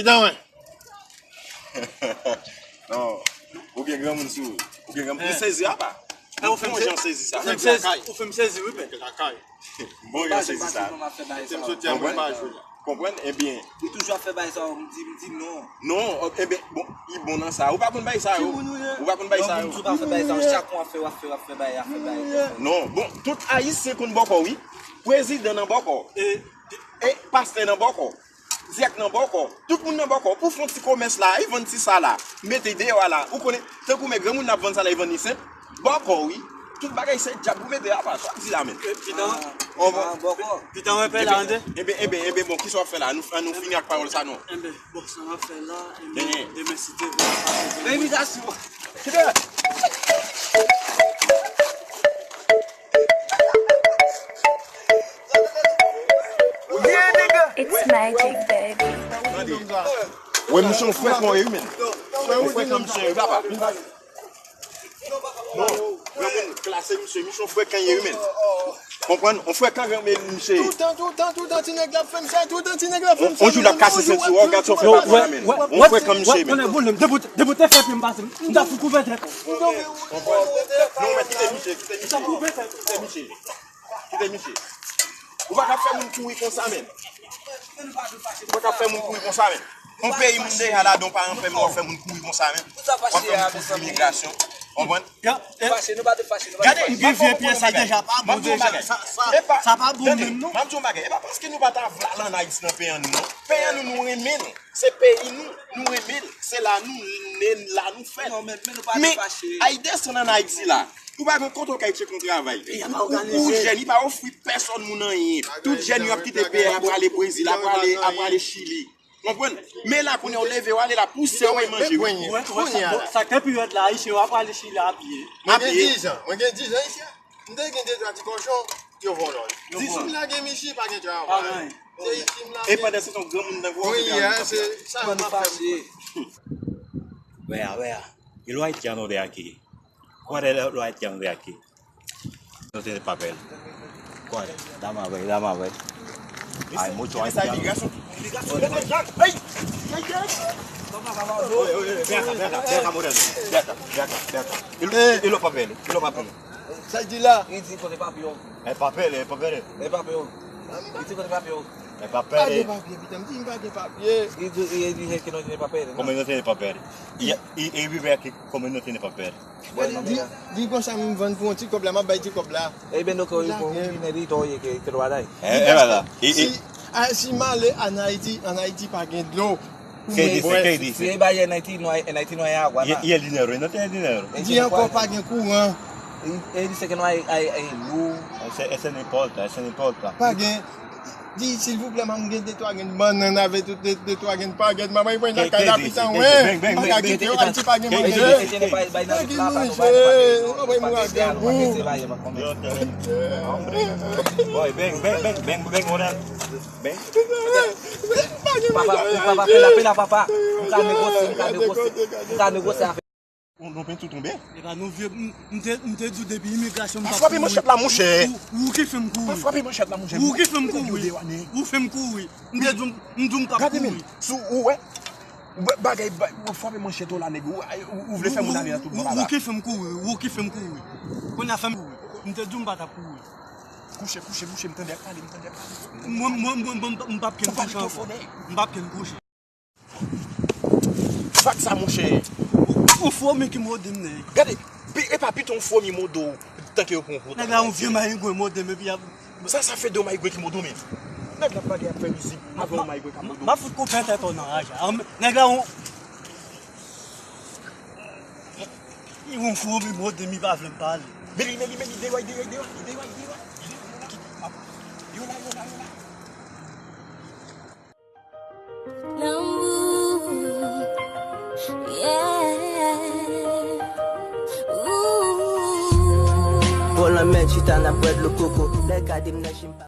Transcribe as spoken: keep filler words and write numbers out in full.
Jan wè. Non, ou gen granmoun sou ou. Ou gen granmoun. Ou sezi apa? Ou fè m sezi sa. Ou fè m sezi, ou fè m sezi, wi, men. Bon jan sezi sa. Konprann? Konprann? Ebyen. Li toujou ap fè bagay sa, m di, m di non. Non, ebyen, bon, li bon nan sa. Ou pa konn bagay sa yo. Ou pa konn bagay sa yo. Ou pa fè bagay sa, chak mwa fè, w ap fè, w ap fè bagay, ap fè bagay. Non, bon, tout Ayisyen konn bòkò, wi. Prezidan nan bòkò. E pastè nan bòkò. Dyèk nan bòkò. Tout moun nan bòkò. Pou fè yon ti komès la, li vann ti sa la. Mete deyò a la. Ou konnen, tankou men granmoun ap vann sa la, li vann li senp. Bòkò, wi. Tout bagay se djab ou mete apa. Sa w ap di la menm? Pidan, pidan wè pè la, tande? Enben, enben, enben, bon, kisa w ap fè la? Nou, an nou fini ak pawòl sa, non? Enben, bon, sa m ap fè la, enben, demen si Dye vle, m ap fè. Imitasyon. It's magic, baby. Wè, misye yon frekan ye wi, men. Yon frekan misye ye, papa. Non, yon moun klase misye, misye yon frekan ye wi, men. Konprann? Yon frekan granmesi misye ye. Toutan, toutan, toutan, ti nèg la ap fè m sa, toutan, ti nèg la ap fè m sa. On jou l ap kase senti w, gad sa w fè papa la, men. Yon frekan misye ye, men. Depi w te fè pye m pase, m ta fout koupe tèt. Konprann? Non, men kite misye, kite misye. Kite misye. Kite misye. Ou pa ka fè moun kouri konsa, men. Ou pa ka fè moun kouri konsa, men. Yon peyi moun deja ladan, ou pa anpè, men w ap fè moun kouri konsa, men. W ap fè moun kouri imigrasyon. Konprann? Gade, m gen vye pyès sa deja, pa bon deja. Sa, sa, sa pa bon menm, non. M ap di w yon bagay, e pa paske nou pa ta vle al ann Ayiti nan peyi an nou, non. Peyi an nou, nou renmen l. Se peyi nou, nou renmen l. Se la nou ne, la nou fèt. Men, ay desann ann Ayiti la. Ou pa gen kote w ka tcheke yon travay. Ou, ou jèn, li pa ofri pèsòn moun anyen. Tout jèn yo ap kite peyi a, ap prale Brezil, ap prale, ap prale Chili. Konprann? Men la kounye a w leve, w ale la, pou sè w bay manje, wi. Sa k te pi rèd la, Ayisyen yo ap prale Chili a pye. Mwen gen diz an, mwen gen diz an isi a. M te gen de twa ti kòchon, yo vòlò. Diz an m lage m isi, pa gen travay. Se isi m lage. E pandan se tan granmoun nan gwo. Wi, se sa m ap fè. Wea, wea. Ilwa itiano de aquí. ¿Cuál es lo haitiano de aquí? No tiene papel. ¿Cuál es? Dame a ver, dame a ver. Hay mucho haitiano. Imigrasyon. Imigrasyon. Hey! Hey, hey! Oye, oye, oye, ven acá, ven acá, ven acá, moreno. Ven acá, ven acá, ven acá. Y lo, y los papeles, y los papeles. Sa l di la? Li di kote papye w? El papel, el papel. E papye w? Li di kote papye w? El papel. Pa gen papye, pitan, m di m pa gen papye. Li di, li di que no tiene papeles, no? Como no tiene papeles. Y, y, y vive aquí como no tiene papeles. Di, di konsa m vann pou yon ti kòb la, m ap bay ti kòb la. Eben, donk, ou, ou, ou vin editò, ye ke, ke dwa day. E, e, vwala. Si, a, si m ale ann Ayiti, ann Ayiti pa gen dlo. ¿Qué dice? ¿Qué dice? Si e bay ann Ayiti, no hay, en Haití no hay agua, nada. Y el dinero, y no tiene dinero. Di ankò pa gen kouran. E, e dice que no hay, hay, hay luz. Ese, ese no importa, ese no importa. Pa gen. Di, silvouplè, manman, m gen de twa grenn bannann avèk tout de, de twa grenn pagèt. Manman, li pran lakay la, pitan, wen. M pa ka kite yo, Ayiti pa gen manje. Pa gen manje. Anvoy m a grangou. Boy, bang, bang, bang, bang, bang, bang. Papa, papa, pela, pela, papa. M ka negosye, m ka negosye. M ka negosye avèk Ou, nou penti tonbe? Epa nou vye, m, m te, m te di w depi imigrasyon m pa frape manchèt la, monchè. Ou, ou ki fè m kouri. Pa frape manchèt la, monchè. Ou ki fè m kouri. Ou fè m kouri. M te di w, m di w m p ap kouri. Gade men, si w wè, w wè bagay, ou frape manchèt ou la, nèg. Ou, ou, ou vle fè moun ale nan tout bon bagay. Ou ki fè m kouri, ou ki fè m kouri. Kounye a fè m kouri. M te di w m pa t ap kouri. Kouche, kouche, kouche, m tande ap pale, m tande ap pale. Mwen, mwen, mwen, mwen, m p ap ken kouche ankò. M p ap ken kouche. Fak sa, monchè. Yon fomi ki mòde m, nèg. Gade, pi, e pa pito yon fomi mòde w, tanke yo pran w pou otaj. Nèg la, yon vye mayigwen mòde m, epi y ap. Sa, sa fè de mayigwen ki mòde w, men. Nèg la pa gen ap fè mizik, avè yon mayigwen ka mòde w. M ap fout koupe tèt ou nan raj la. Nèg la, yon, yon fomi mòde m, li pa vle m pale. Men li, men li, men li, deyò, deyò, deyò, deyò, deyò. Yo la, yo la, yo la. Lanmou, yeah. Ooh. Bò lanmè, chita n ap bwè dlo koko. Lè gade m nan jim pa.